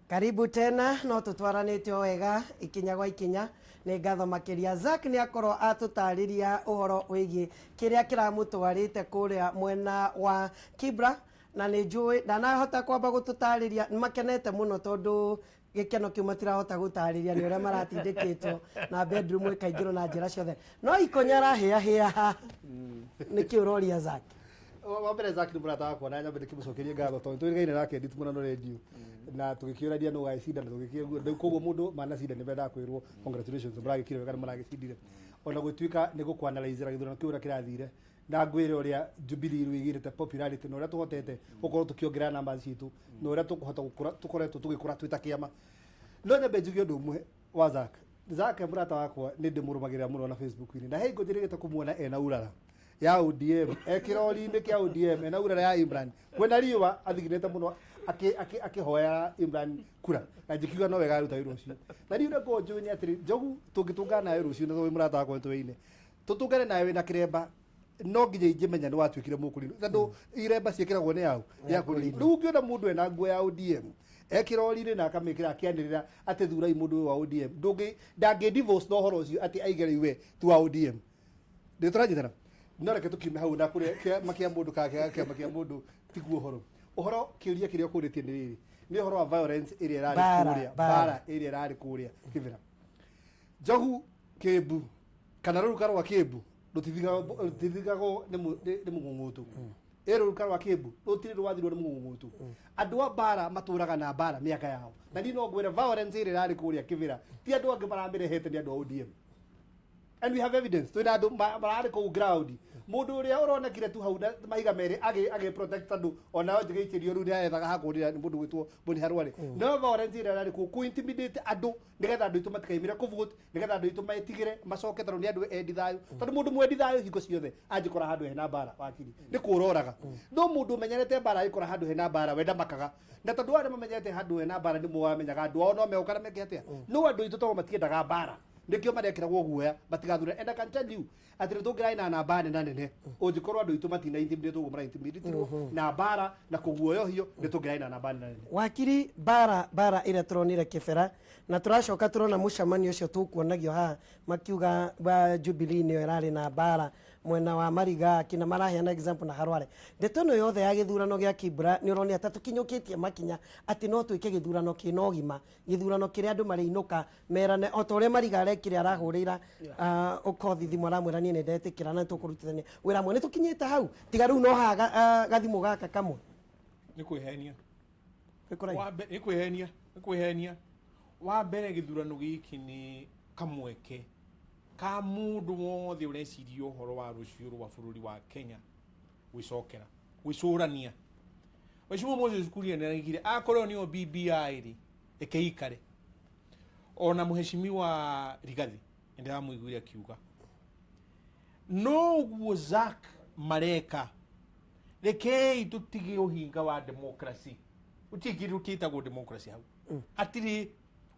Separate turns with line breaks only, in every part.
Karibu tena, no tũtwaranĩte o wega ikinya gwa ikinya. Nĩ ngatho makĩria. Zack nĩ akorwo atũtarĩria ũhoro wĩgiĩ kĩrĩa kĩramũtwarĩte kũrĩa mwena wa Kibra, na nĩ njũĩ ndanahota kwamba gũtũtarĩria. Nĩ makenete mũno tondũ gĩkeno kĩu matirahota gũtarĩria nĩ ũrĩa maratindĩkĩtwo na bedroom ĩkaingĩrwo na njĩra ciothe. No ikonya arahĩahĩa haha. Nĩkĩ ũroria Zack?
Wa mbere, Zack nĩ mũrata wakwa na nyambe ndĩkĩmũcokerie ngatho tondũ tũrĩgaine nake nditũ mũno radio na tũgĩkĩũrania nũ gagĩcinda na tũgĩkĩigua. Koguo mũndũ manacinda nĩ mendaga kwĩrwo congratulations, mũragĩkire wega, nĩ mũragĩcindire, ona gũtuĩka nĩ gũkwanalize gĩthurano kĩu ũrĩa kĩrathire, na ngwĩre ũrĩa Jubilee rĩu ĩgĩrĩte popularity na ũrĩa tũhotete gũkorwo tũkĩongerera numbers citũ na ũrĩa tũkũhota gũkũra, tũkoretwo tũgĩkũra twĩ ta kĩama. No nyambe njuge ũndũ ũmwe wa Zack. Zack mũrata wakwa, nĩ ndĩmũrũmagĩrĩra mũno na Facebook-inĩ, na he hingo njĩrĩgĩte kũmuona ena urara ya ODM, e kĩrori-inĩ kĩa ODM, ena urara ya Imran, kwĩna riũa, athiginĩte mũno akĩhoya Imran kura, na njĩkiuga no wega aruta wĩra ũcio. Na niĩ ũrĩa ngoragwo njũĩ nĩ atĩrĩ, Njogu, tũngĩtũngana nawe rũciũ, na tondũ wĩ mũrata wakwa nĩtũĩine, tũtũngane nawe wĩna kĩremba, no nginya ingĩmenya nĩ watuĩkire mũkũrinũ, tondũ iremba ciĩkĩragwo nĩ au nĩ akũrinũ. Rĩu ũngĩona mũndũ ena nguo ya ODM e kĩrori-inĩ na akamĩkĩra akĩanĩrĩra atĩ thurai mũndũ ũyũ wa ODM, ndũngĩ ndangĩ divorce na ũhoro ũcio atĩ aige rĩu we ti wa ODM. Nĩ tũranyitana? No reke tũkiume hau na kũrĩa kĩama kĩa mũndũ kana kĩama kĩa mũndũ tiguo ũhoro. Ũhoro kĩũria kĩrĩa ũkũrĩtie nĩ rĩrĩ, nĩ ũhoro wa violence ĩrĩa ĩrarĩ
Mbara,
kũrĩa
mbara.
Mbara ĩrĩa ĩrarĩ kũrĩa Kĩbĩra, Njogu, Kĩmbu kana rũruka rwa Kĩmbu rũtithigagwo nĩ mũng'ũng'ũtũ. Ĩ rũruka rwa Kĩmbu rũtirĩ rwathirwo nĩ mũng'ũng'ũtũ. Andũ a mbara matũraga na mbara mĩaka yao, na niĩ no ngwĩre violence ĩrĩa ĩrarĩ kũrĩa Kĩbĩra ti andũ angĩ maramĩrehete, nĩ andũ a ODM, and we have evidence. Twĩna andũ mararĩ kũu ground. Mũndũ ũrĩa ũronekire tu hau na mahiga merĩ agĩ protect andũ onao njĩgĩikĩrio rĩu nĩ arethaga hakũrĩra nĩ mũndũ gwĩtwo Boni Harware. No violence ĩrĩa ĩrarĩ kũu, kũ intimidate andũ nĩgetha andũ aitũ matikaimĩre kũ vote, nĩgetha andũ aitũ metigĩre macoke, tondũ nĩ andũ endi thayũ, tondũ mũndũ mwendi thayũ hingo ciothe angĩkora handũ hena mbara, wakiri, nĩ kũroraga. No mũndũ ũmenyerete mbara angĩkora handũ hena mbara, we ndamakaga, na tondũ arĩa mamenyerete handũ hena mbara nĩ mamenyaga andũ ao no megũka na meke atĩa. No andũ aitũ tondũ matiendaga mbara, nĩkĩo marekĩragwo guoya matigathure. And I can tell you atĩ nĩ tũngĩrarĩ na namba nene nene ũngĩkorwo andũ aitũ matina intimidate ũguo mara intimidate na mbara na kũguoyohio, nĩ tũngĩrarĩ na namba nene nene.
Wakiri, mbara mbara ĩrĩa tũronire Kĩbera na tũracoka tũrona mũcemanio ũcio tũkuonagio haha makiuga wa Jubilee nĩyo ĩrarĩ na mbara mwena wa Mariga kina maraheana example na Harware. Ndeto ĩno yothe ya gĩthurano gĩa Kibra, nĩ ũronire ta tũkinyũkĩtie makinya atĩ no twĩke gĩthurano kĩna ũgima, gĩthurano kĩrĩa andũ marĩinũka merane o ta ũrĩa Mariga arekire, arahũrĩra Okoth thimũ, aramwĩra niĩ nĩ ndetĩkĩra na nĩtũkũrutithania wĩra hamwe. Nĩ tũkinyĩte hau tiga rĩu no haha gathimũ gaka kamwe?
Nĩ kwĩhenia.
Nĩ kũraihu.
Nĩ kwĩhenia, nĩ kwĩhenia. Wa mbere, gĩthurano gĩkĩ nĩ kamweke ka mũndũ wothe ũreciria ũhoro wa rũciũ rwa bũrũri wa Kenya gwĩcokera, gwĩcũrania. Mheshimiwa Moses Kuria nĩ araigire akorwo nĩyo BBI rĩ, reke ikare. Ona Mheshimiwa Rigathi nĩ ndĩramũiguire akiuga noguo. Zack mareka, rekei tũtige ũhinga wa democracy. Gũtirĩ kĩndũ kĩtagwo democracy hau, hatirĩ.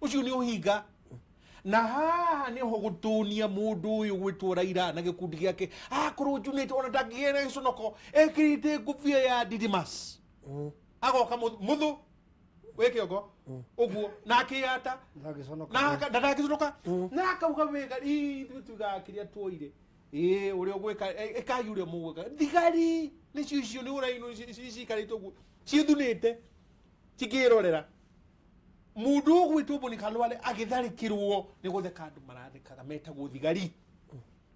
Ũcio nĩ ũhinga, na haha nĩho gũtũnia mũndũ ũyũ gwĩtwo Raila na gĩkundi gĩake akorwo njunĩte ona ndangĩgĩa na gĩconoko, ekĩrĩte ngũbia ya Didymus, agoka mũthũ wĩ kĩongo ũguo na akĩyata.
Ndangĩconoka.
Na ndangĩconoka na akauga wega, ithuĩ tugaga kĩrĩa tuoire. Ĩĩ, ũrĩa ũgwĩka, ĩkai ũrĩa mũgwĩka. Thigari nĩcio icio nĩ ũrainũ cikarĩte ũguo ciĩthunĩte cikĩrorera mũndũ ũgwĩtwo Boni Khalwale agĩtharĩkĩrwo. Nĩ gũtheka andũ marathekaga, metagwo thigari.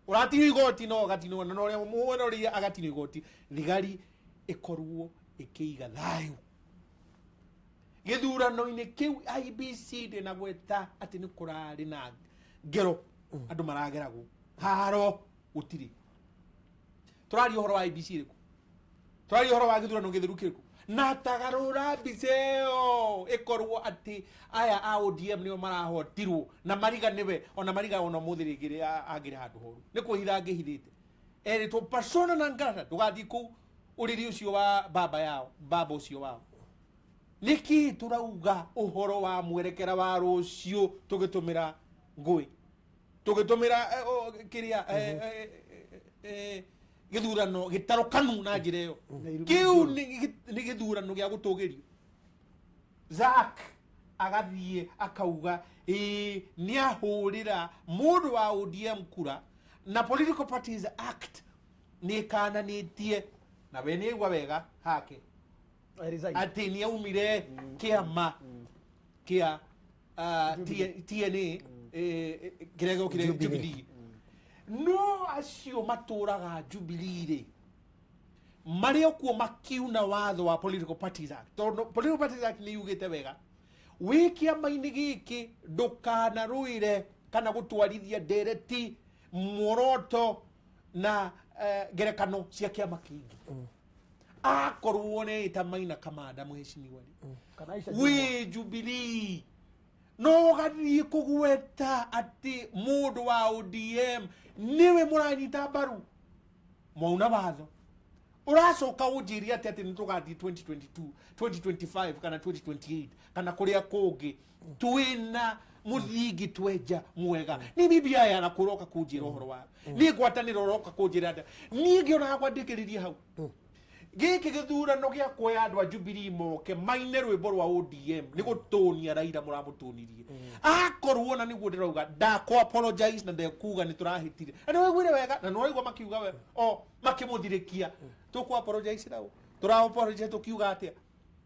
Ũratinio igoti no agatinio na ũrĩa mũhũra ũrĩa agatinio igoti. Thigari ĩkorwo ĩkĩiga thayũ gĩthurano-inĩ kĩu. IEBC ndĩnagweta atĩ nĩ kũrarĩ na ngero, andũ marageragwo haro. Gũtirĩ. Tũraria ũhoro wa IEBC ĩrĩkũ? Tũraria ũhoro wa gĩthurano gĩtheru kĩrĩkũ? Na tagarũra mbica ĩyo ĩkorwo atĩ aya a ODM nĩo marahotirwo na Mariga nĩwe. Ona Mariga ona ũmũthĩ rĩngĩ angĩrĩ handũ horu nĩ kwĩhitha angĩhithĩte, erĩtwo persona non grata, ndũgathiĩ kũu ũrĩrĩ ũcio wa baba yao, baba ũcio wao. Nĩkĩ tũrauga ũhoro wa mwerekera wa rũciũ tũgĩtũmĩra ngũĩ, tũgĩtũmĩra kĩrĩa gĩthurano gĩtarũkanu na njĩra ĩyo?
Na irumi
Kĩu
njũru.
nĩ gĩthurano gĩa gũtũgĩrio. Zack. Agathiĩ akauga ĩĩ nĩ ahũrĩra mũndũ wa ODM kura, na Political Parties Act nĩ ĩkananĩtie na we nĩ aigua wega hake.
I resign.
Atĩ nĩ aumire kĩama kĩa TNA, kĩrĩa gĩokire.
Jubilee.
Jubilee. No acio matũraga Jubilee rĩ, marĩ o kuo makiuna watho wa Political Parties Act, tondũ Political Parties Act nĩ yugĩte wega wĩ kĩama-inĩ gĩkĩ ndũkanarũĩre kana gũtwarithia ndereti, muoroto na ngerekano cia kĩama kĩngĩ. Akorwo nĩ ta Maina Kamanda, mheshimiwa rĩ,
Kana Aisha Jumwa.
wĩ Jubilee no ũgathiĩ kũgweta atĩ mũndũ wa ODM nĩwe mũranyita mbaru, mwauna watho. Ũracoka ũnjĩre atĩ nĩ tũgathiĩ 2022, 2025 kana 2028 kana kũrĩa kũngĩ twĩna mũthingi twenja mwega? Nĩ BBI anakũroka kũnjĩra ũhoro wa nĩ ngwatanĩro, ũroka kũnjĩra atĩa? Niĩ ngĩona kwandĩkĩrĩria hau gĩkĩ gĩthurano gĩa kuoya andũ a Jubilee moke maine rwĩmbo rwa ODM nĩ gũtũnia Raila mũramũtũnirie. Akorwo na nĩguo ndĩrauga, ndakũ apologize na ndekuga nĩ tũrahĩtire, na nĩ waiguire wega na nĩ waigua makiuga we o makĩmũthirĩkia, tũkũ apologize nao, tũra apologize tũkiuga atĩa?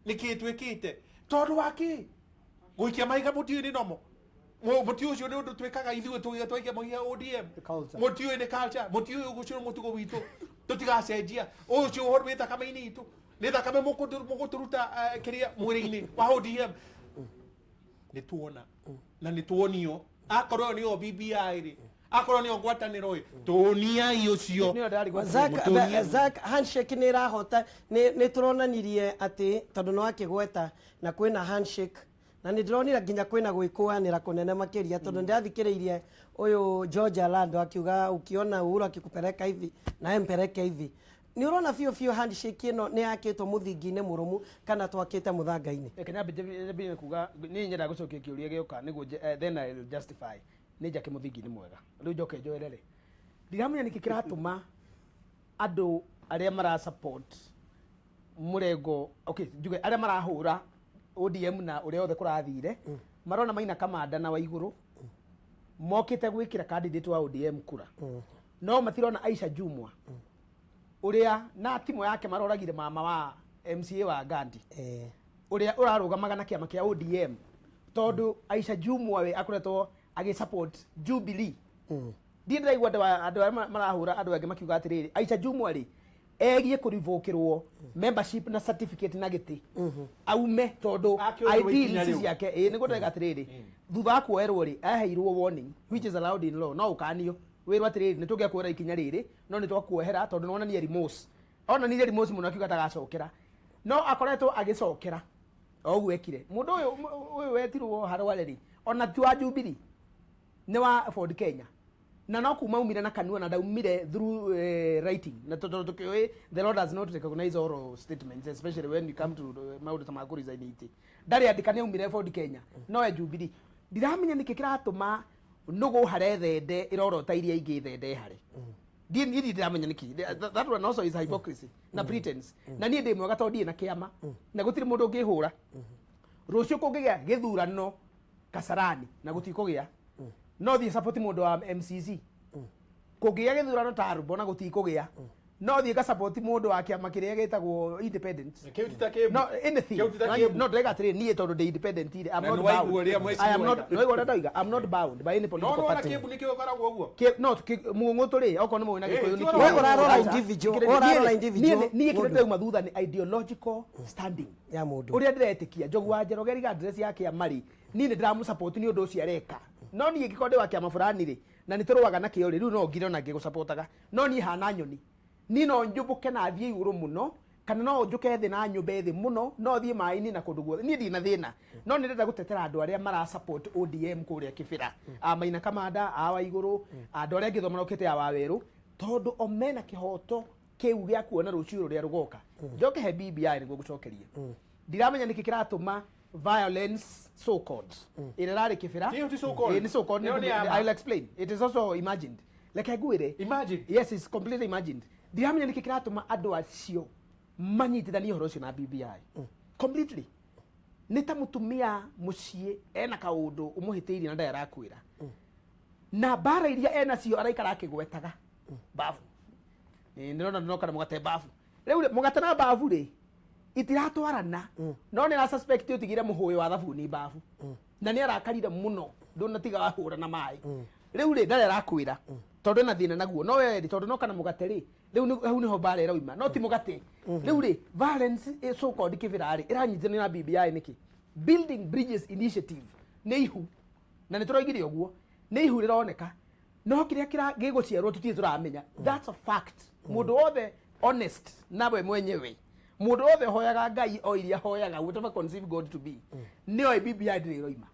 Nĩkĩ twĩkĩte? Tondũ wa kĩ gũikia mahiga mũtĩ-inĩ nomo mũtĩ ũcio nĩ ũndũ twĩkaga ithuĩ twaikia mahiga ODM.
Culture.
Mũtĩ ũyũ nĩ culture, mũtĩ ũyũ ũcio nĩ mũtugo witũ, tũtigacenjia ũcio ũhoro wĩ thakame-inĩ itũ, nĩ thakame mũgũtũruta kĩrĩa mwĩrĩ-inĩ wa ODM. Nĩ tuona na nĩ tuonio, akorwo ĩyo nĩyo BBI rĩ, akorwo nĩyo ngwatanĩro ĩ, tũniai ũcio.
Nĩyo ndĩrarigwo atĩrĩrĩ.
Zack,
Mũtũnie.
Zack, handshake nĩ ĩrahota, nĩ tũronanirie atĩ tondũ nĩ wakĩgweta na kwĩna handshake, na nĩ ndĩronire nginya kwĩna gwĩkũanĩra kũnene makĩria, tondũ ndĩrathikĩrĩirie ũyũ George Alando akiuga, ukiona Uhuru akikupeleka hivi nawe mpeleke hivi. Nĩ ũrona biũ biũ handshake ĩno nĩ yakĩtwo mũthingi-inĩ mũrũmu kana twakĩte mũthanga-inĩ?
Reke nyambĩrĩrie kuga niĩ nyendaga gũcokia kĩũria gĩoka nĩguo then I'll justify. Nĩ njake mũthingi-inĩ mwega, rĩu njoke njoerere. Ndiramenya nĩkĩ kĩratũma andũ arĩa mara support mũrengo, okay, njuge arĩa marahũra ODM na ũrĩa othe kũrathire, marona Maina Kamanda na Waigũrũ mokĩte gwĩkĩra candidate wa ODM kura, no matirona Aisha Jumwa ũrĩa na timu yake maroragire mama wa MCA wa Gandhi, ũrĩa ũrarũgamaga na kĩama kĩa ODM, tondũ Aisha Jumwa we akoretwo agĩ support Jubilee. Ndiĩ ndĩraigua andũ arĩa marahũra andũ angĩ makiuga atĩrĩrĩ, Aisha Jumwa rĩ, egie kũrivũkĩrwo membership na certificate na gĩtĩ aume, tondũ
Akĩoerwo ikinya
ideals
rĩu.
ciake ĩĩ nĩguo ndĩrauga atĩrĩrĩ, thutha wa kuoerwo rĩ, aheirwo warning, which is allowed in law. No ũkanio wĩrwo atĩrĩrĩ, nĩ tũngĩakuoera ikinya rĩrĩ, no nĩ twakuohera tondũ nĩ wonania remorse, onanirie remorse mũno akiuga ndagacokera, no akoretwo agĩcokera o ũguo ekire. Mũndũ ũyũ wetirwo Harware rĩ, ona ti wa Jubilee, nĩ wa Ford Kenya, na no kuma aumire na kanua na ndaumire through writing, na tondũ tũkĩũĩ the law does not recognize oral statements, especially when you come to maũndũ ta ma kũresign itĩ, ndarĩ andĩka nĩ aumire Ford Kenya no e Jubilee. Ndiramenya nĩkĩ kĩratũma nũgũ hare thende ĩrorota iria ingĩ thende hare. Ndiĩ niĩ ndiramenya nĩkĩ. That one also is hypocrisy na pretense, na niĩ ndĩ mwega tondũ ndirĩ na kĩama na gũtirĩ mũndũ ũngĩhũra. Rũciũ kũngĩgĩa gĩthurano Kasarani, na gũtikũgĩa, no thiĩ support mũndũ wa MCC. Kũngĩgĩa gĩthurano Tarbo, na gũtikũgĩa, no thiĩ ngasupport mũndũ wa kĩama kĩrĩa gĩtagwo independent.
Kĩu ti ta Kĩmbu.
No anything.
Kĩu ti ta Kĩmbu.
No ndĩraiga atĩrĩrĩ, niĩ tondũ ndĩ independent rĩ, I'm
Na
not
nĩ waigua
bound.
ũrĩa mheshimiwa
I am not
oiga.
nĩ waigua ũrĩa ndoiga, I'm not bound by any
no
political
no ona
party.
Kĩmbu nĩkĩo gĩkoragwo ũguo.
No mũng'ũtũ rĩ, okorwo nĩ mũĩ na
Eh,
Gĩkũyũ
ti
nĩ
ũrora-
kĩĩ?
We ũrarora
Aca.
individual,
Kĩrĩa-
ũrarora
niĩ-
individual
niĩ kĩrĩa
mũndũ.
ndĩrauma thutha nĩ ideological standing
ya mũndũ.
Ũrĩa ndĩretĩkia Njogu wa Njoroge regardless ya kĩama rĩ, niĩ nĩ ndĩramũsupport nĩ ũndũ ũcio areka. No niĩ ngĩkorwo ndĩ wa kĩama fulani rĩ, na nĩ tũrũaga na kĩo rĩ, rĩu no ngire ona ngĩgũsupportaga, no niĩ hana nyoni, niĩ no njũmbũke na thiĩ igũrũ mũno, kana no njũke thĩ na nyũmbe thĩ mũno, no thiĩ maĩ-inĩ na kũndũ guothe, niĩ ndirĩ na thĩna. No nĩ ndĩrenda gũtetera andũ arĩa mara support ODM kũrĩa Kĩbĩra, a Maina Kamanda, a Waigũrũ, andũ arĩa angĩ marokĩte a Wawerũ, tondũ o mena kĩhoto kĩu gĩa kuona rũciũ rũrĩa rũgoka. Njoke he BBI nĩguo ngũcokerie. Ndiramenya nĩkĩ kĩratũma violence so called ĩrĩa ĩrarĩ Kĩbĩra.
Ĩyo ti so called.
Ĩĩ, nĩ so called.
Ĩyo nĩ ya ma.
I'll explain. It is also imagined. Reke ngwĩre.
Imagine.
Yes, it's completely imagined. Ndiramenya nĩkĩ kĩratũma andũ acio manyitithanie ũhoro ũcio na BBI completely. Nĩ ta mũtumia mũciĩ ena kaũndũ ũmũhĩtĩirie na ndarĩ arakwĩra, na mbara iria enacio araikara akĩgwetaga babu. Ĩĩ, ndĩrona ndĩroka na mũgate babu. Rĩu rĩ, mũgate na babu rĩ itiratwarana, no nĩ ara suspect ũtigire mũhũyũ wa thabuni babu, na nĩ arakarire mũno ndũnatiga wahũra na maĩ. Rĩu rĩ, ndarĩ arakwĩra tondũ ena thĩna naguo, no we rĩ, tondũ noka na mũgate rĩ, rĩu hau nĩho mbara ĩrauma, no ti mũgate. Rĩu rĩ, violence so called kĩbĩra rĩ, ĩranyitanio na BBI nĩkĩ? Building Bridges Initiative nĩ ihu, na nĩ tũroigire ũguo, nĩ ihu rĩroneka, no kĩrĩa gĩgũciarwo tũtirĩ tũramenya. That's a fact. Mũndũ wothe honest nawe mwenyewe, mũndũ wothe ũhoyaga Ngai o iria hoyaga, whatever conceive God to be, nĩoĩ BBI ndĩrĩ ĩroima.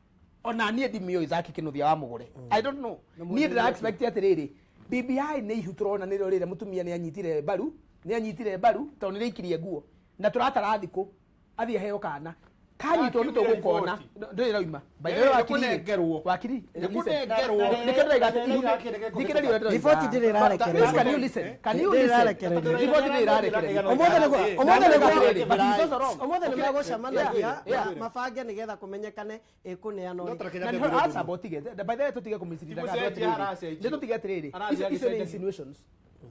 Ona niĩ ndimĩũĩ. Zaki Kĩnuthia wa Mũgũre, I don't know. Niĩ ndĩra expect atĩrĩrĩ, BBI nĩ ihu tũrona, nĩrĩo rĩrĩa mũtumia nĩ anyitire mbaru, nĩ anyitire mbaru tondũ nĩ rĩaikirie nguo, na tũratara thikũ athiĩ aheo kana kanyitwo nĩ
Akiumire
tũgũkona.
riboti.
Ndĩrĩ ĩrauma. By the
Eh,
way, wakiri
nĩkũnengerwo.
wakiri, listen.
Nĩkũnengerwo.
Nĩkĩo ndĩroiga atĩ thikĩrĩria ũrĩa ndĩroiga.
Riboti ndĩrĩ ĩrarekererio.
Please, can you listen? Can you
Ndĩrĩ
listen?
ĩrarekererio.
Riboti ndĩrĩ ĩrarekererio.
Ũmũthĩ
But he's also wrong.
ũmũthĩ nĩ megũcemanagia
Yeah.
mabange nĩgetha kũmenyekane ĩkũneanwo
No
rĩ.
tareke
Na
nyambe
nĩho
ngwĩre
aca
ũndũ.
botige. By the way, tũtige kũmisirira
Ti gũcenjia aracenjia.
nĩ tũtige atĩrĩrĩ,
Arathiĩ
icio nĩ
agĩcenjagia.
insinuations.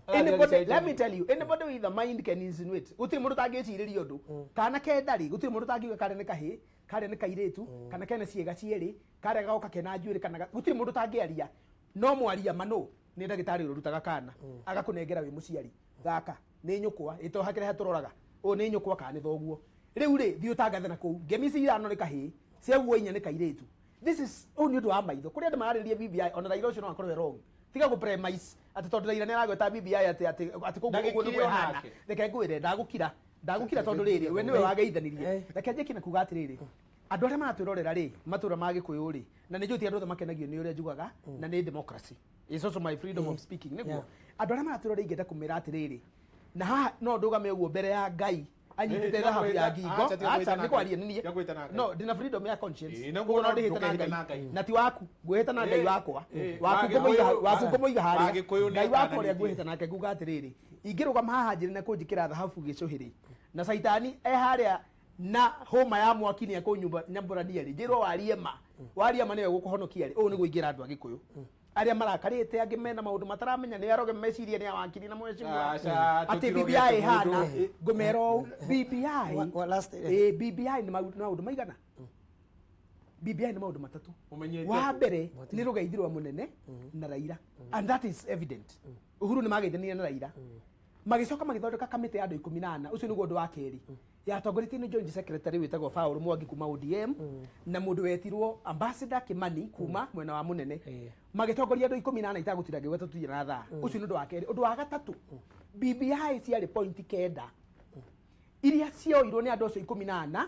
Arathiĩ
Anybody,
agĩcenjagia.
let me tell you, anybody with a mind can insinuate. Gũtirĩ mũndũ ũtangĩcirĩria ũndũ. Kana kenda rĩ, gũtirĩ mũndũ ũtangiuga karĩa nĩ kahĩĩ, karĩa nĩ kairĩtu, kana kena ciĩga cierĩ, karĩa gagoka kena njuĩrĩ, kana gũtirĩ mũndũ ũtangĩaria. No mwaria mano nĩ ndagĩtarĩ ũrĩa ũrutaga kana agakũnengera wĩ mũciari, gaka nĩ nyũkwa ĩtohakĩre hatũroraga ũyũ nĩ nyũkwa kana nĩ thoguo. Rĩu rĩ, thiĩ ũtangathe na kũu ngemi ici ithano nĩ kahĩĩ, ciaguo inya nĩ kairĩtu. This is ũyũ nĩ ũndũ wa maitho kũrĩa andũ mararĩrĩria BBI. Ona Raila ũcio no akorwo e wrong. Tiga gũ premise atĩ tondũ Raila nĩ aragweta BBI atĩ koguo ũguo
Ndagĩkire
nĩguo ĩhana.
onake.
Reke ngwĩre, ndagũkira, ndagũkira, tondũ rĩrĩ, we nĩwe wageithanirie. Reke njĩkie na kuga atĩrĩrĩ, andũ arĩa maratwĩrorera rĩ, matũra ma Gĩkũyũ rĩ, na nĩ njũĩ ti andũ othe makenagio nĩ ũrĩa njugaga, na nĩ democracy is also my freedom of speaking, nĩguo. Andũ arĩa maratwĩrorera, ingĩenda kũmĩra atĩrĩrĩ, na haha no ndũgame ũguo mbere ya Ngai anyitĩte
Eh, tiga
thahabu ya
kwĩhĩta-
ngingo.
acha, tiga
Acha,
kwĩhĩta na
nĩ kwaria
Ngai.
nĩ niĩ.
Tiga kwĩhĩta na Ngai.
No ndĩna freedom ya conscience.
Ĩĩ, na
Koguo no
nguo
ndĩhĩte na
ndũkehĩte na
Ngai.
Ngai.
Na ti waku ngwĩhĩta na Ngai
Eh,
wakwa.
eh,
Waku
wa
ngũmũiga
Gĩkũyũ-
waku ngũmũiga
wa Gĩkũyũ
harĩa
nĩ
Ngai wakwa ũrĩa
akananĩtie.
ngwĩhĩta nake, nguga atĩrĩrĩ, ingĩrũgama haha njĩrĩ na kũnjĩkĩra thahabu gĩcũhĩrĩ, na caitani e harĩa na hũma ya mwaki nĩ ekũnyambũrania rĩ, njĩrwo warie ma, warie ma nĩwe gũkũhonokia rĩ, ũũ nĩguo ingĩra andũ a Gĩkũyũ arĩa marakarĩte, angĩ mena maũndũ mataramenya, nĩ aroge meciria nĩ awakiri na mheshimiwa
Aca,
atĩ
tũtirogete
BBI ĩhana
mũndũ.
ngũmera ũũ, BBI BBI nĩ maũndũ maigana? BBI nĩ maũndũ matatũ.
Ũmenyete
Wa
atĩa?
mbere nĩ rũgeithi rwa mũnene na Raila, and that is evident. Uhuru nĩ mageithanirie na Raila, magĩcoka magĩthondeka kamĩtĩ ya andũ 14. Ũcio nĩguo ũndũ wa kerĩ, yatongoretio nĩ joint secretary wĩtagwo Paul Mwangi kuma ODM na mũndũ wetirwo Ambassador Kimani kuma mwena wa mũnene. Magĩtongoria andũ 14, itagũtinda ngĩgweta, tũtirĩ na thaa. Ũcio nĩ ũndũ wa kerĩ. Ũndũ wa gatatũ, BBI ciarĩ point 9 iria cioirwo nĩ andũ acio 14,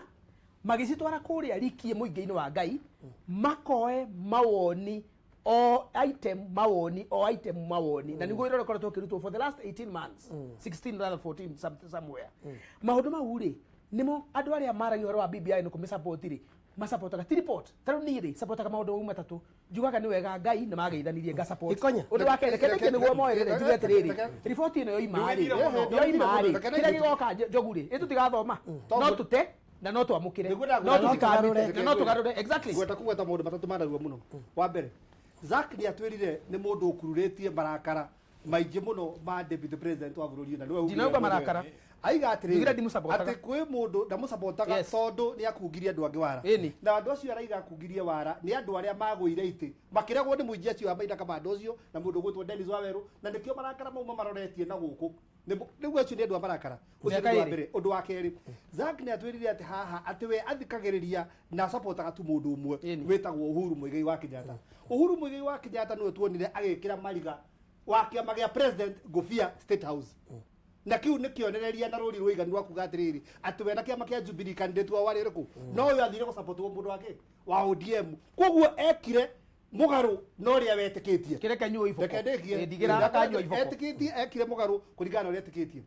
magĩcitwara kũrĩa rikie mũingĩ-inĩ wa Ngai, makoe mawoni o item, mawoni o item, mawoni, na nĩguo wĩra ũrĩa ũkoretwo ũkĩrutwo for the last 18 months, 16 rather, 14 somewhere. Maũndũ mau rĩ, nĩmo andũ arĩa maragia ũhoro wa BBI nĩ kũmĩsupport rĩ, masapotaga ti report. Ta rĩu niĩ rĩ, sapotaga maũndũ mau matatũ. Njugaga nĩ wega Ngai nĩ mageithanirie, ngasupport.
Ikonya.
Ũndũ wa kerĩ, reke ndĩkie nĩguo moerere, njuge atĩrĩrĩ, riboti ĩno yoima rĩ,
Ndũgĩthire mũno.
yoima rĩ,
Reke
kĩrĩa gĩgoka njogu rĩ, ĩ tũtigathoma, no tũte na no twamũkĩre,
Nĩguo ndagwĩra
no
no
tũtikamĩte
tũgarũre.
na no tũgarũre, exactly.
Ngwenda kũgweta maũndũ matatũ manarua mũno. Wa mbere, Zack nĩ atwĩrire nĩ mũndũ ũkururĩtie marakara maingĩ mũno ma deputy president wa bũrũri ũyũ, na nĩwe ugire
Ndinauga marakara.
Aiga
Ndigire
atĩrĩrĩ,
ndimũsapotaga.
atĩ kwĩ mũndũ ndamũsapotaga tondũ nĩ akungirie andũ angĩ wara.
Ĩni.
Na andũ acio araiga akungirie wara nĩ andũ arĩa magũire itĩ makĩregwo nĩ mũingĩ acio a Maina Kamanda ũcio na mũndũ ũgwĩtwo Dennis Wawerũ, na nĩkĩo marakara mau mamaroretie na gũkũ. Rĩu acio nĩ andũ a marakara. Ũcio nĩ
Mĩaka
ũndũ wa
ĩrĩ.
mbere. Ũndũ wa kerĩ, Zack nĩ atwĩrire atĩ haha atĩ we athikagĩrĩria na sapotaga tu mũndũ ũmwe wĩtagwo Uhuru Muigai wa Kenyatta. Uhuru Muigai wa Kenyatta nĩwe tuonire agĩkĩra mariga wa kĩama gĩa president ngũbia State House, na kiu nĩ kĩonereria na rũri rũiganu rwa kuga atĩrĩrĩ, atĩ we na kĩama kĩa Jubilee candidate wao warĩ ũrĩkũ, no ũyũ athire gũsapotwo mũndũ wake wa ODM, koguo ekire mũgarũ na ũrĩa wetĩkĩtie.
Kĩreke nyuo iboko.
Reke ndĩkie.
Ĩ, ndigĩra akanyua iboko.
Etĩkĩtie ekire mũgarũ kũringana na ũrĩa etĩkĩtie.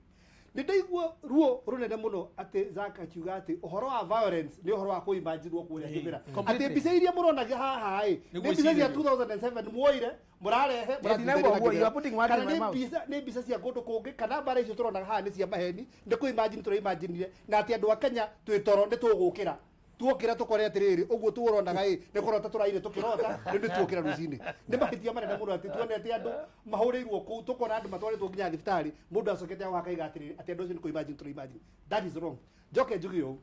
Nĩ ndaigua ruo rũnene mũno atĩ Zack akiuga atĩ ũhoro wa violence nĩ ũhoro wa kũimagine kũrĩa kĩbĩra, atĩ
Completely.
mbica iria mũronagia haha ĩ
Nĩ
nĩ mbica cia
gwĩcirĩrio.
2007 muoire mũrarehe
ndinauga ũguo, you are putting words
kana
in my
nĩ
mouth.
mbica, nĩ mbica cia kũndũ kũngĩ, kana mbara icio tũronaga haha nĩ cia maheni, nĩ kũimagine tũraimaginire, na atĩ andũ a Kenya twĩ toro nĩ tũgũkĩra. Tuokĩra tũkore atĩrĩrĩ, ũguo tuoronaga ĩ nĩ kũrota tũraire tũkĩrota, rĩu nĩ tuokĩra rũcinĩ. Nĩ mahĩtia manene mũno atĩ tuonete andũ mahũrĩirwo kũu, tũkona andũ matwarĩtwo nginya thibitarĩ, mũndũ acokete agoka akaiga atĩrĩrĩ atĩ andũ acio nĩ kũ-imagine tũra-imagine. That is wrong. Njoke njuge ũũ,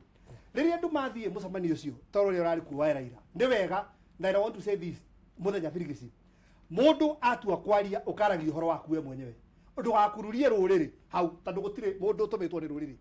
rĩrĩa andũ mathiĩ mũcemanio ũcio ta ũrĩa ũrarĩ kuo wa Raila, nĩ wega, na I want to say this mũthenya birigisi, mũndũ atua kwaria ũkaragia ũhoro waku we mwenyewe, ndũgakururie rũrĩrĩ hau, tondũ gũtirĩ mũndũ ũtũmĩtwo nĩ rũrĩrĩ.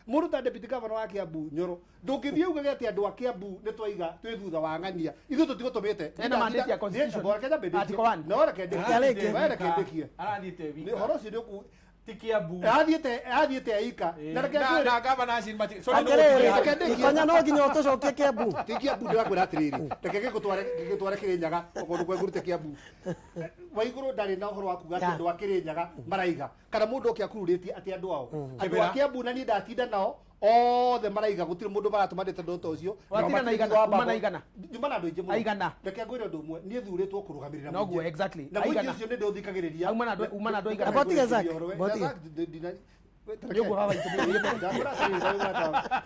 Mũndũ ta deputy governor wa Kiambu Nyoro, ndũngĩthiĩ ugage atĩ andũ a Kiambu nĩ twaiga twĩ thutha wa ng'ania, ithuĩ tũtigũtũmĩte.
Ena mandate ya constitution. Article 1.
No reke ndĩkie.
Arĩkie.
We reke ndĩkie.
Arathiĩte
Nĩ ũhoro ũcio nĩ ũku
ti Kiambu.
Athiĩte aika na reke
Na
ngwĩre
na gavana acio mati sorry, no
Atĩrĩrĩ,
gũtirĩ
Reke ndĩkie.
Ikonya no nginya ũtũcokie Kiambu.
Ti Kiambu, ndĩrakwĩra atĩrĩrĩ, reke gĩgũtware Kĩrĩnyaga okorwo ndũkwegurute Kiambu. Waigũrũ ndarĩ na ũhoro wa kuga atĩ
Yeah.
andũ a Kĩrĩnyaga maraiga kana mũndũ oke akururĩtie atĩ andũ ao, andũ a
Kĩbĩra.
Kiambu, na niĩ ndatinda nao othe maraiga gũtirĩ mũndũ maratũmanĩte ndũ ta ũcio.
Watinda na igana,
Nao
uma na igana.
Nyuma na andũ aingĩ mũno.
Aigana.
Reke ngwĩre ũndũ ũmwe, niĩ thurĩtwo kũrũgamĩrĩra
Noguo,
mũingĩ.
exactly.
Na mũingĩ
Aigana.
ũcio nĩ ndĩũthikagĩrĩria.
Auma na andũ aigana.
Abotige Zack, botige.
Nĩ ũguo baba itũ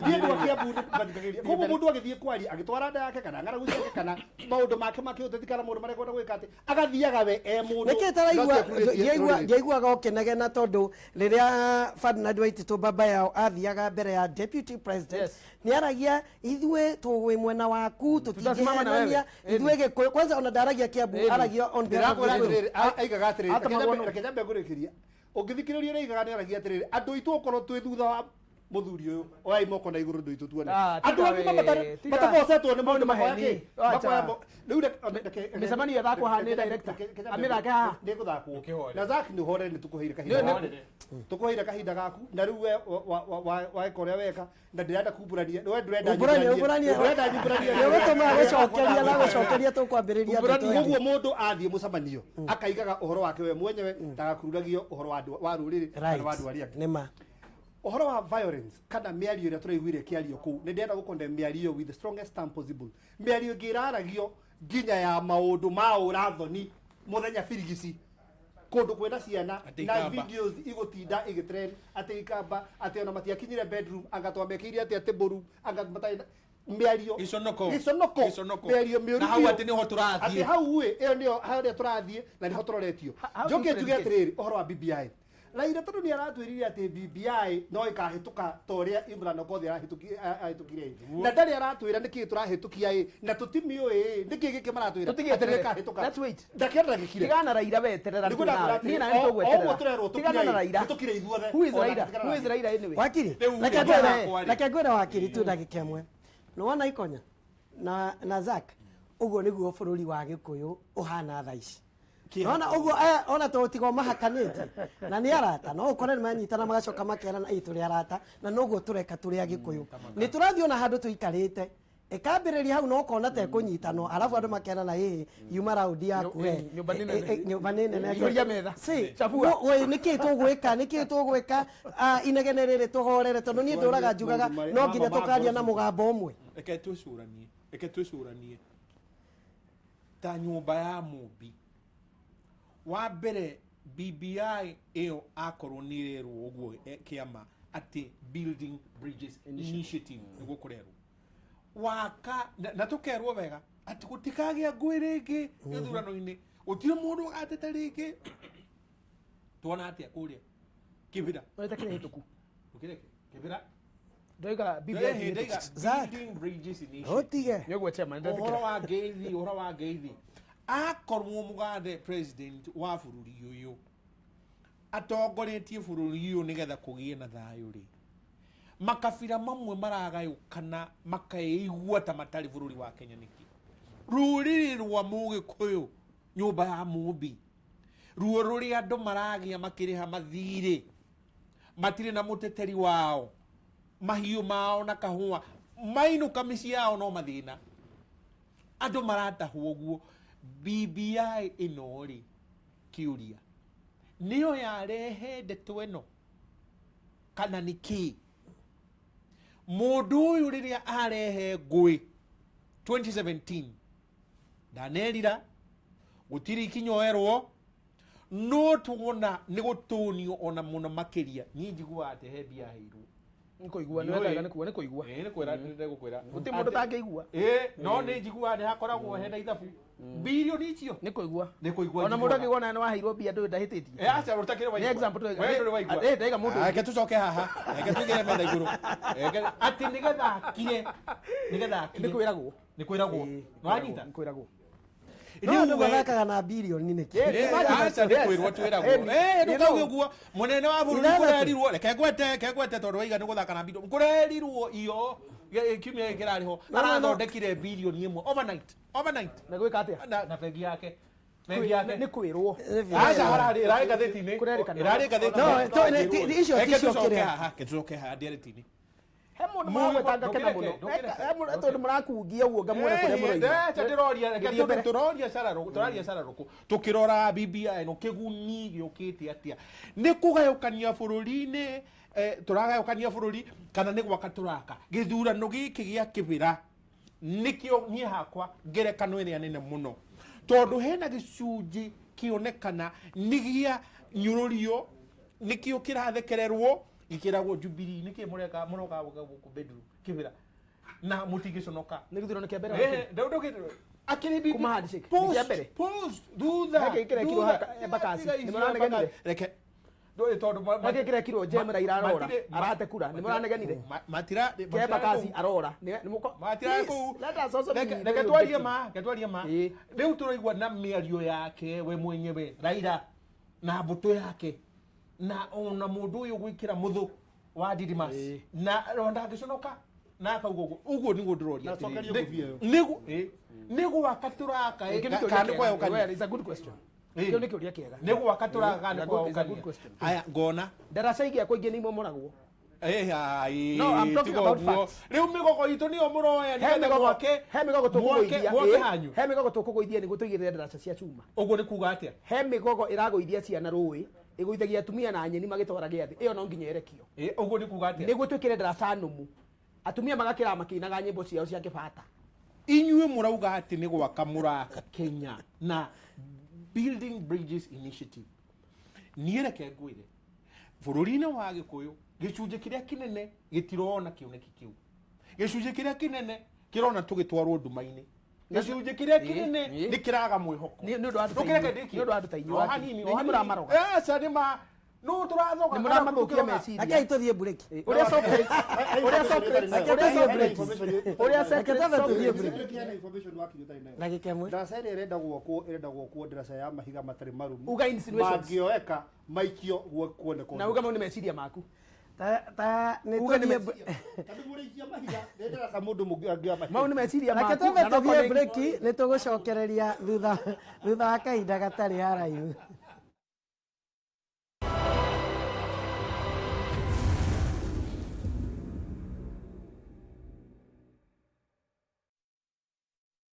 Niĩ andũ a Kiambu nĩ mathikagĩrĩria. Koguo mũndũ agĩthiĩ kwaria agĩtwara nda yake kana ng'aragu ciake kana maũndũ make ma kĩũteti kana maũndũ marĩa ekwenda gwĩka atĩ agathiaga we e mũndũ.
Nĩkĩ taraigua
No ti akururĩtie rũrĩrĩ.
ndiaiguaga ũkĩnegena tondũ rĩrĩa Ferdinand Waititũ baba yao athiaga mbere ya deputy president
Yes.
nĩ aragia ithuĩ tũwĩ mwena waku,
Tutasimama na wewe.
tũtingĩhenania ithuĩ Gĩkũyũ. Kwanza ona ndaragia Kiambu,
Ĩni.
aragia on behalf of
Ndĩrakwĩra
Gĩkũyũ.
atĩrĩrĩ, aigaga atĩrĩrĩ,
Atũmagwo nũ?
reke nyambe ngũrĩkĩria. Ũngĩthikĩrĩria ũrĩa aigaga nĩ aragia atĩrĩrĩ, andũ aitũ okorwo twĩ thutha wa mũthuri ũyũ, oyai moko na igũrũ ndũ itũ tuone.
Ah,
Andũ
tiga
agima
we, tiga.
matabocetwo nĩ
Mau
maũndũ
nĩ
makoya
maheni.
kĩ?
Acha.
Makoya rĩu
Mĩcemanio ĩthakwo haha nĩ director. Amĩthake haha.
Nĩ ĩgũthakwo.
Ũkĩhorere.
Na Zack nĩ ũhorere, nĩ tũkũheire kahinda
Nĩ-
gaku. Tũkũheire kahinda gaku na rĩu we weka ũrĩa weka na ndĩrenda kumbũrania. We ndũrenda
Umbũranie, umbũranie.
Ndũrenda nyumbũranie.
Nĩ ũgũtũma gũcokeria na gũcokeria tũkwambĩrĩria ndeto ĩngĩ.
Koguo mũndũ athiĩ mũcemanio akaigaga ũhoro wake we mwenyewe, ndagakururagio ũhoro wa andũ wa rũrĩrĩ kana wa andũ arĩa angĩ.
Nĩ ma.
Ũhoro wa violence kana mĩario ĩrĩa tũraiguire ĩkĩario kũu, nĩ ndĩrenda gũkondem mĩario with the strongest term possible. Mĩario ĩngĩ ĩraragio nginya ya maũndũ ma ũrathoni mũthenya birigici kũndũ kwĩna ciana
Atĩ
na
ikamba.
videos igũtinda igĩtrend atĩ ikamba, atĩ ona matiakinyire bedroom, anga twamekĩire atĩ atĩ mbũru, anga matarĩ mĩario
Gĩconoko.
gĩconoko,
Gĩconoko.
mĩario mĩũru
Na hau
biũ.
atĩ nĩho tũrathiĩ.
Atĩ hau ĩ ĩyo nĩyo harĩa tũrathiĩ na nĩho tũroretio.
How do you
Njoke njuge
predicate?
atĩrĩrĩ, ũhoro wa BBI, Raila tondũ nĩ aratwĩrire atĩ BBI no ĩkahĩtũka ta ũrĩa Imran Okoth ahĩtũkire ĩ, na ndarĩ aratwĩra nĩkĩĩ tũrahĩtũkia ĩ na tũtimiũĩ ĩ nĩkĩĩ gĩkĩ maratwĩra
Tũtige
atĩ nĩ
eterere.
ĩkahĩtũka.
Let's wait.
Ndakĩenda gĩkire.
Tigana na Raila, weterera.
Nĩguo ndakwĩra
Niĩ
atĩrĩ,
na nĩ
o ũguo
tũgweterera.
tũrerwo tũkire
Tigana na
ĩ,
Raila.
nĩtũkire ithuothe.
Who is
Ona
Raila?
tũtigana
Who
na
is Raila anyway?
Wakiri,
Rĩu
reke
rĩ,
ngwĩre
ngwĩra.
reke ngwĩre wakiri tu ndagĩka ĩmwe. Nĩwona Ikonya na Zack, ũguo nĩguo bũrũri wa Gĩkũyũ ũhana thaa ici. Nona ũguo aya ona to tigo mahakanĩte na nĩ arata, no ũkore nĩ manyitana magacoka makerana ĩ tũrĩ arata, na noguo tũreka tũrĩ Agĩkũyũ. Nĩ tũrathiĩ ona handũ tũikarĩte ĩkambĩrĩria hau no ũkona ta ĩkũnyitanwo, arabu andũ makerana ĩhĩ yuma raundi yaku we.
Nyũmba nĩ nene.
Nyũmba nĩ nene.
Ihũria metha.
Si,
Chafua.
nĩkĩĩ tũgwĩka, nĩkĩĩ tũgwĩka? Ah, inegene rĩrĩ tũhorere tondũ niĩ ndũraga njugaga no nginya tũkaria na mũgambo ũmwe.
Reke twĩcũranie, reke twĩcũranie ta nyũmba ya mũmbi wa mbere. BBI ĩyo akorwo nĩ ĩrerwo ũguo, kĩama atĩ Building Bridges Initiative nĩguo kũrerwo waka na tũkerwo wega atĩ gũtikagĩa ngũĩ rĩngĩ gĩthurano-inĩ, gũtirĩ mũndũ ũgatete rĩngĩ. Tuona atĩa kũrĩa Kĩbĩra?
Ũreta kĩrĩa hĩtũku.
Ũkĩreke Kĩbĩra.
Ndoiga BBI
Ndaiga
ti hĩtũku.
Zack.
Building Bridges Initiative.
Ũtige.
Nĩ ũguo chairman,
Ũhoro
ndetĩkĩra.
wa ngeithi, ũhoro wa ngeithi, akorwo mũgathe president wa bũrũri ũyũ atongoretie bũrũri ũyũ nĩgetha kũgĩe na thayũ rĩ, makabira mamwe maragayũkana makeigua ta matarĩ bũrũri wa Kenya nĩkĩ? Rũrĩrĩ rwa Mũgĩkũyũ, nyũmba ya mũmbi, ruo rũrĩa andũ maragĩa makĩrĩha mathirĩ, matirĩ na mũteteri wao, mahiũ mao na kahũa mainũka mĩciĩ yao no mathĩna, andũ maratahwo ũguo. BBI ĩno rĩ, kĩũria nĩyo yarehe ndeto ĩno kana nĩ kĩĩ? Mũndũ ũyũ rĩrĩa arehe ngũĩ 2017 ndanerira gũtirĩ ikinyoerwo, no tuona nĩ gũtũnio ona mũno makĩria. Niĩ njiguaga atĩ he mbia aheirwo.
Nĩ kũigua, nĩ
Ndiũĩ.
wega nĩ kuo, nĩ kũigua.
Ĩĩ, nĩ kwĩra ndĩgũkwĩra.
Gũtirĩ mũndũ ũtangĩigua.
Ĩĩ, no nĩ njiguaga nĩ hakoragwo hena ithabu birioni icio
Nĩ kũigua.
Nĩ kũigua
Ona mũndũ
njiguaga.
angĩigua ona nĩ waheirwo mbia ndũĩ ndahĩtĩtie.
Eh, aca ũtakĩrĩ waigua.
Nĩ example tũraiga.
Wee ndũrĩ waigua.
Eh, ndaiga mũndũ
Ah, Reke tũcoke haha. Reke tũigĩre metha igũrũ. Reke atĩ nĩgetha akire. Nĩgetha akire.
Nĩ kwĩragwo.
Nĩ kwĩragwo.
Ĩĩ,
Nĩwanyita?
Nĩ kwĩragwo.
No andũ mathakaga na birioni nĩkĩ?
Eh, aca nĩ kwĩrwo twĩragwo. Eh, ndũkauge ũguo. Mũnene wa bũrũri
Ithathatũ.
kũrerirwo. Reke ngwete, reke ngwete tondũ waiga nĩ gũthaka na birioni. Kũrerirwo iyo kiumia gĩkĩ kĩrarĩ ho.
No, no, no.
Arathondekire birioni ĩmwe overnight. Overnight.
Na gwĩka atĩa?
Na bengi yake. Bengi yake.
Nĩ kwĩrwo.
Aca hararĩ ĩrarĩ ngathĩti-inĩ.
Kũrerĩkana.
Ĩrarĩ ngathĩti-inĩ.
No, icio
Reke
ticio
tũcoke
kĩrĩa.
haha, reke tũcoke haha ndereti-inĩ.
He mũndũ
Mũndũ-
mũragwetanga kena
ndũkĩreke,
mũno.
ndũkĩreke.
He mũndũ tondũ mũrakungia ũguo ngamuona kũrĩa mũroima.
Aca ndĩroria reke
Gĩthiĩ
tondũ
mbere.
tũroria cararũkũ tũraria cararũkũ tũkĩrora BBI ĩno kĩguni gĩũkĩte atĩa nĩ kũgayũkania bũrũri-inĩ tũragayũkania bũrũri kana nĩ gwaka tũraka gĩthurano gĩkĩ gĩa kĩbĩra nĩkĩo niĩ hakwa ngerekano ĩrĩa nene mũno tondũ hena gĩcunjĩ kĩonekana nĩ gĩa nyũrũrio nĩkĩo kĩrathekererwo gĩkĩragwo Jubilee nĩkĩ mũreka mũroka gũkũ bedroom kĩbĩra na mũtingĩconoka
Nĩ gĩthurano kĩa mbere.
Eh, akĩrĩ bibi
Kuma handshake,
Post,
nĩ kĩa mbere.
post, thutha
He kĩĩ kĩrekirwo
thutha.
haha, Embakasi?
Tiga icio
Nĩ mũranegenire?
Embakasi. Reke ndũĩ tondũ
He kĩĩ kĩrekirwo Jem Raila arora.
matirĩ-
Arate kura. Nĩ mũranegenire?
matira
Ke Embakasi arora. Nĩ mũko.
matira
Please,
kũu
Let us also be
Reke-
very
reke twarie
objective.
ma reke twarie ma
Ĩĩ.
rĩu tũraigua na mĩario yake we mwenyewe Raila na mbũtũ yake na ona mũndũ ũyũ gwĩkĩra mũthũ wa Didmus
Ĩĩ.
na ona ndangĩconoka na akauga ũguo ũguo nĩguo ndĩroria
Na acokerio
atĩrĩrĩ.
ngũbia ĩyo.
Nĩ gwaka tũraka
Kĩu nĩ kĩũria
kana nĩ
kĩega.
kwayũkania
Well, it's a good question.
Ĩĩ.
Kĩu nĩ kĩũria kĩega.
nĩ gwaka tũraka kana nĩ
It's a good- it's a good
kwayũkania
question.
aya ngona
Ndaraca igĩakwo ingĩ nĩ imomoragwo.
Eh, ai,
No, I'm talking
tiga
about
ũguo.
facts.
Rĩu mĩgogo itũ nĩyo mũroya
He
nĩgetha
mĩgogo
mwake
he mĩgogo tũkũgũithia.
mwake
ĩĩ,
hanyu
He mĩgogo tũkũgũithia nĩguo tũigĩrĩre ndaraca cia cuma.
ũguo nĩ kuga atĩa
He mĩgogo ĩragũithia ciana rũĩ ĩgũithagia atumia na nyeni magĩtwara gĩathĩ ĩyo no nginya ĩrekio
Ĩ, ũguo nĩ kuga atĩa
nĩguo twĩkĩre ndaraca nũmu atumia magakĩra makĩinaga nyĩmbo ciao cia kĩbata
inyuĩ mũrauga atĩ nĩ gwaka mũraka Kenya na Building Bridges Initiative niĩ reke ngwĩre bũrũri-inĩ wa gĩkũyũ gĩcunjĩ kĩrĩa kĩnene gĩtirona kĩoneki kĩu gĩcunjĩ kĩrĩa kĩnene kĩrona tũgĩtwarwo nduma-inĩ gĩcunjĩ kĩrĩa kĩnene
Ĩ.
nĩ kĩraga mwĩhoko
Nĩ- nĩ ũndũ wa andũ ta
Ndũkĩreke
inyuĩ.
ndĩkie.
Nĩ ũndũ wa andũ ta inyuĩ
O
waki.
hanini,
Nĩ
o
inyuĩ
hanini.
mũramaroga.
Aca, nĩ ma nũ tũrathoga
Nĩ
kana
mũramathũkia
tũkĩroga.
meciria.
Rekei tũthiĩ break.
Ũrĩa Socrates ũrĩa Socrates
Reke
ũrĩa
tũthiĩ break.
Socrates ũrĩa
Reke twambe tũthiĩ
Socrates
break. Ndagĩka ĩmwe.
Ndaraca ĩrĩa ĩrenda gwakwo ĩrenda gwakwo ndaraca ya mahiga matarĩ marumu
Uga insinuations.
mangĩoeka maikio kuoneka
na uga mau nĩ meciria maku
Ta ta nĩ
Uga nĩ
tũthiĩ
meciria.
tondũ mũrĩikia mahiga nĩ ndaraca mũndũ angĩoya mahiga
mau nĩ meciria
Reke
maku
twambe
na no
tũthiĩ
korwo-
break nĩ tũgũcokereria thutha wa kahinda gatarĩ haraihu.